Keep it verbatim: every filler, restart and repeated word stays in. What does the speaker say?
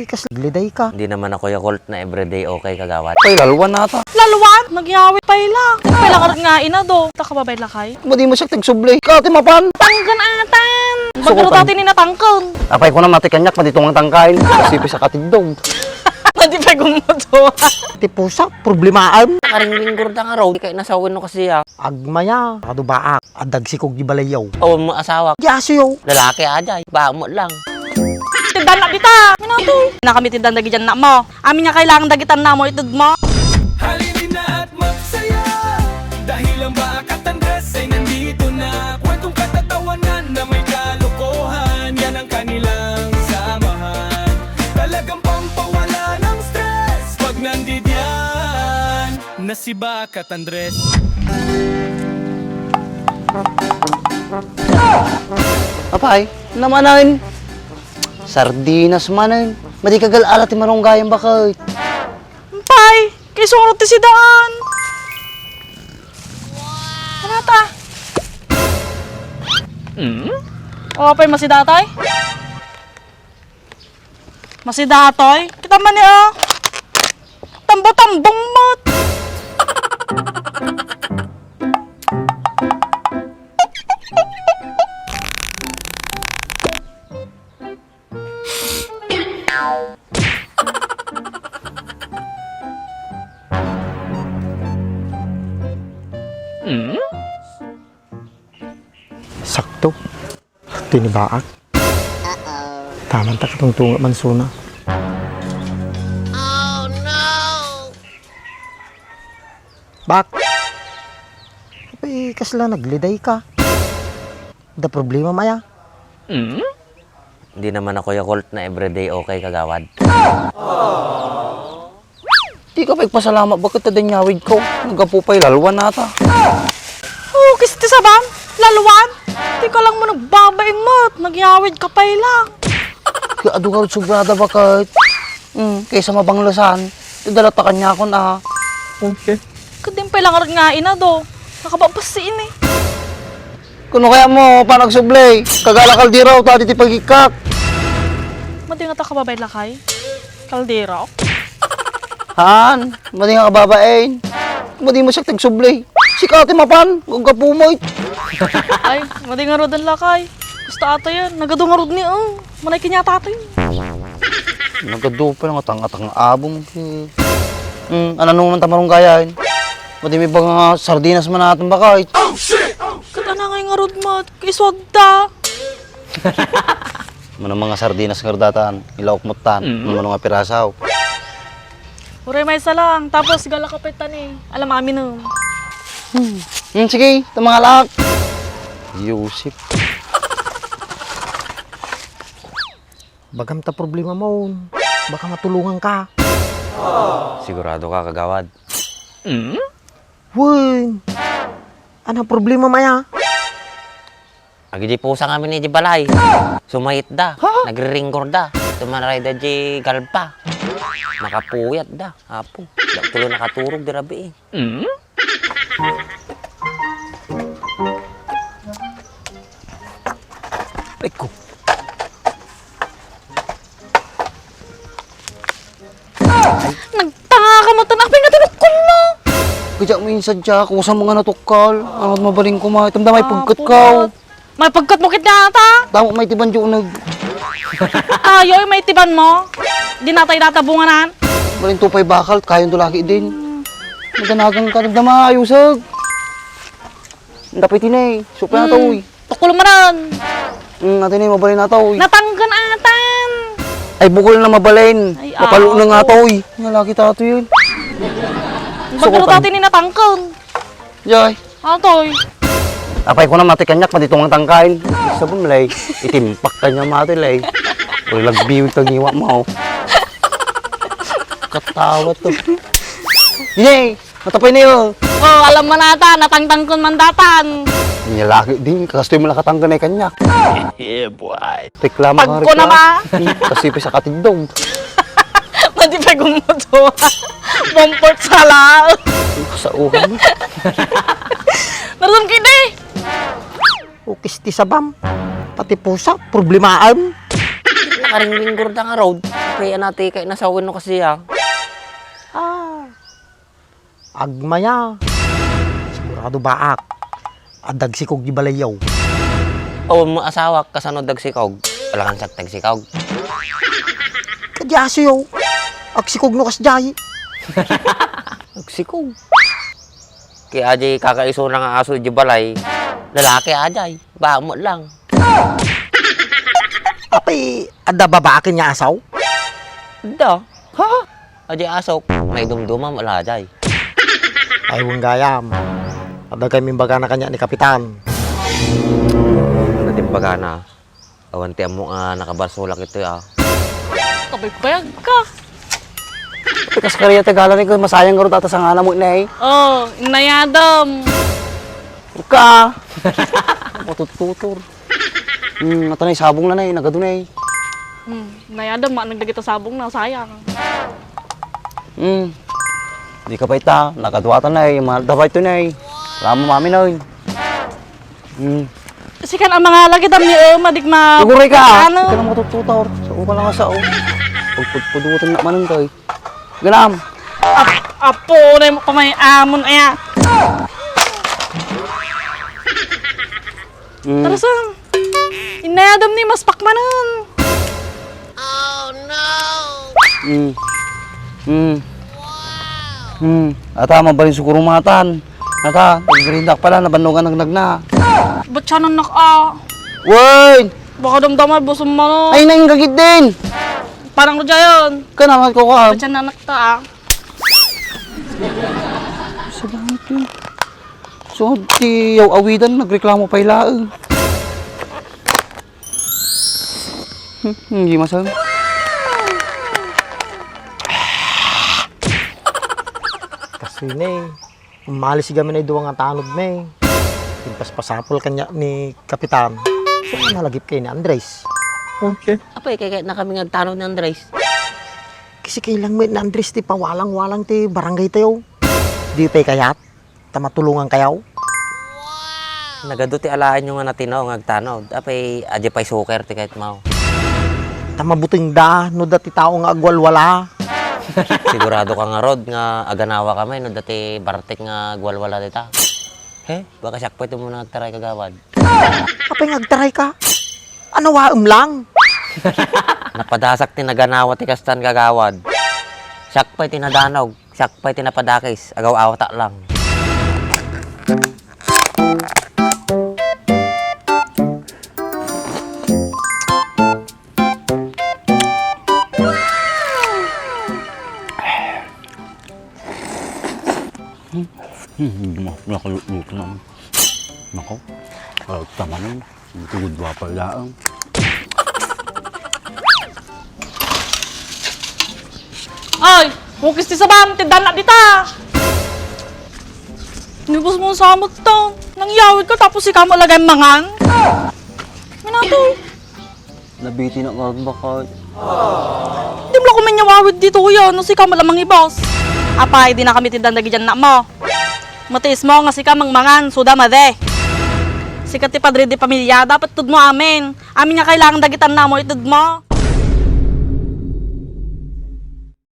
Kas liday ka. Hindi naman ako Yakult na everyday okay, kagawad. Pay, lalwan nata. Lalwan? Nagyawid pay lang. Pay lang arut nga ina do. Ta ka babae lakay? Madi mo siya tagsubli. Kati mapan. Tangken atan. Suko Bagro kan- dati ni natangken. Apay ko na mati kanyak, madi tungang tangkain. Kasi pay sa katigdog. Madi pay gumuto. Ti pusa, problemaan. Nakaringringgor da nga raw. Di kay nasawin no kasi ya. Agmaya, kadubaak, adagsikog di balayaw. O, mo asawa. Di aso yaw. Lalaki ajay. Bamo lang. Tindan na dita. Minatoy. Na kami tindan dagi dyan na mo. Amin nga kailangan dagitan na mo, itud mo. Halina at magsaya. Dahil ang Baak at Andres ay nandito na. Kwentong katatawanan na may kalokohan. Yan ang kanilang samahan. Talagang pampawala ng stress. Pag nandidiyan na si Baak at Andres. Apay, namanen. Sardinas manen. Madi ka gal-ala ti marunggayam baket. Pay, kay sungro ti sidaan. Ano ta? Hmm? O, pay masidatay? Masidatay? Kita man ni, ah. Tambo-tambong mat. Sakto. Tinibaak. Taman ta katungtunga man suna. Bak. Ay, kasla nagliday ka. Da problema maya. Hindi naman ako Yakult na everyday okay, kagawad. Di ka pagpasalamat, baket ta danyawid ko? Nagapu pay lalwan nata. Oh, kisti sabam? Lalwan? Di ka lang mo nagbabaing mat, nagyawid ka pay lang. Kaya adu ka sobrada baket. Hmm, kaysa mabanglesan, ti dalata kanyakon, ah. Okay. Kadin pay lang nga ina do. Nakababas si ini. Kuno kaya mo, panagsublay. Kagala kaldero, ta di ti pagikak. Madi nga ta kababain lakay? Kaldero? Haan, madi nga kababain. Madi mo siya tagsublay. Sika ti mapan, gagapu mo it. Ay, madi nga rodan lakay. Gusto ata yan. Nagadu nga rod ni, oh. Manay kanya tatay. Nagadu pa lang atang-atang abong. Hmm, ano naman tamarong gayain? Madi may ba nga sardinas man natin baka it. Katana nga nga rod mat. Kaiswag ta. Mano mga sardinas nga rodatan, ilaok mo tan, mano nga pirasaw. Uray maysa lang, tapos gala ka pa tani. Alam amin no. Hmm, sige, ito mga laak. Yusip. Bagam ta problema mo. Baka matulungan ka. Sigurado ka, kagawad? Wen. Ano problema maya? Agidiy pusa ngamin idiay balay. Sumayit da. Ha? Nagriringgor da. Tumaray da di galpa. Nakapuyat da. Apo. Da tulo nakaturog di rabii. Eko. Nagtanga ka mo, tanak, nga tinukon mo. Kaya mo insadya, kusa mga natukkal. Ano, mabaling ko, ma. Itam da may pagkat ka. May pagkat mo kit nga ata? Tama, may tiban di unag. Tayo, may tiban mo. Di natay natabunganan. Maling tupay bakal, kayon to lagi din. Maganagang ka, tagdama, ayusag. Ang dapit ini, supaya na to, uy. Tukul mo ran. Hmm, ato ini, mabalin na to, uy. Natanggan atan. Ay, bukol na mabalin. Ay, mapalo na nga to, uy. Nga lagi tato yun. Bagro tato ini natangkan. Jay. Atoy. Apay ko na mati kanyak, mati tungang tangkain. Sabon, lay. Itimpak kanya mati, lay. Uy, lagbiwig kang iwa mo. Katawa to. Yay! Matapay na yun. Oh, alam mo na ata, natangtang kun mandatan. Niya lagi din, kastoy mo nakatangkan ay kanyak. Yeah, boy. Reklamo ka, pagko na reklamo. Ba? Hmm, kasi pa sa katigdong. Madi pa gumuto. Bomport sala. Sa ulo mo. Narum kidi. Ukis ti sabam. Pati pusa, problemaan. Nakaringringgor da nga road. Kaya nati kay nasawen no kasi, ah. Ah. Agmaya. Sigurado baak. Adda agsikog di balayyo. Awan mo asawak, kasano dagsikog? Wala kang sak tagsikog. Kadi aso yo. Agsikog no kasjay. Agsikog. Kaya ajay kakaisuna nga aso di balay. Lalaki ajay. Bamot lang. Apay, adda babaaken nga asaw? Adda. Ha? Adi asok, may dumdumam, ala, jay. Ay, wen gayam. Adda kay mimbagana kaniak ni Kapitan. Ano ti imbagana? Awan ti ammo nga nakabarsulak itoy, ah. Kabaybayag ka. Kas kariya ti gala ni ko, masayang garud ata sangana mo, nay. Oh, inayadam. Ka. Matuttutor. Hmm, ata nay sabong na nay, nagadu nay. Hmm, inayadam, ma-, nagdagita sabong na, sayang. Hmm. Di ka pa ita, nagadu ata nay, mahal ta pa ito nay. Lama mami nay. Hmm. Sikan ang mga lagi dam ni, eh, madik ma-, Uguray ka, ah. Ano? Ika na matuttutor. Sa uka lang sa, oh. Pagpudpudutan na manan kay. Ganam. Ap-, apo, na yung pamay amon, aya. Mm. Tara, Sam. Inayadam ni mas pakmanan. Mm. Mm. Mm. Ata, mabalin siguro matan. Ata, pagrindak pala, nabannogan nagnagna. Ba't siya nanak, ah? Wen! Baka damdama, busong mo, no? Ay, nainggagit din! Parang ko dyan. Kanamat ko ka. Ba't siya nanak ta, ah? Sa langit yun. So, ti yaw awidan, nagreklamo pay laeng. Hmm, hindi masal. Kasi ne, umalis kami na idua nga tanod, me. Pinpaspasapol kanya ni Kapitan. So, nalagip kay ni Andres. Okay. Apay, kay, kay na kami nga tanod ni Andres. Kasi kailang met ni Andres ti pawalang-walang ti barangay tayo. Di pay kayat? Ta matulongan kayaw? Nagadu ti alaenyo nga natinaw nga agtanod. Apay, adi pay suker ti kayatmo. Ta mabuteng da no dati tao nga agwalwala. Sigurado ka ngarud nga aganawa kami no dati bartek nga agwalwala dita. He, baka siak pay ti umuna nga agtaray kagawad. Apay nga agtaray ka? Anawaem lang. Napadasak ti naganawa ti kastan kagawad. Siak pay ti nadanog. Siak pay ti napadakis, agaw-awatak lang. Hmm, hindi mo nakaluluto na. Nako, ah, tama na yun. Ang tugod wa pa laang. Ay, bukis ti sabam, ti dana dita. Nibus mo samot to. Nangyawid ka tapos ikaw mo lagay mangan. Minato. Nabiti na nga bakal. Di mo la kumin nyawawid dito, kuya. No, sika mo lamang ibos. Apay, di na kami tindan dagi dyan na mo. Matiis mo nga sika mangmangan, suda made. Sika ti padre di pamilya, dapat tud mo amin. Amin nga kailangan dagitan na mo, itud mo.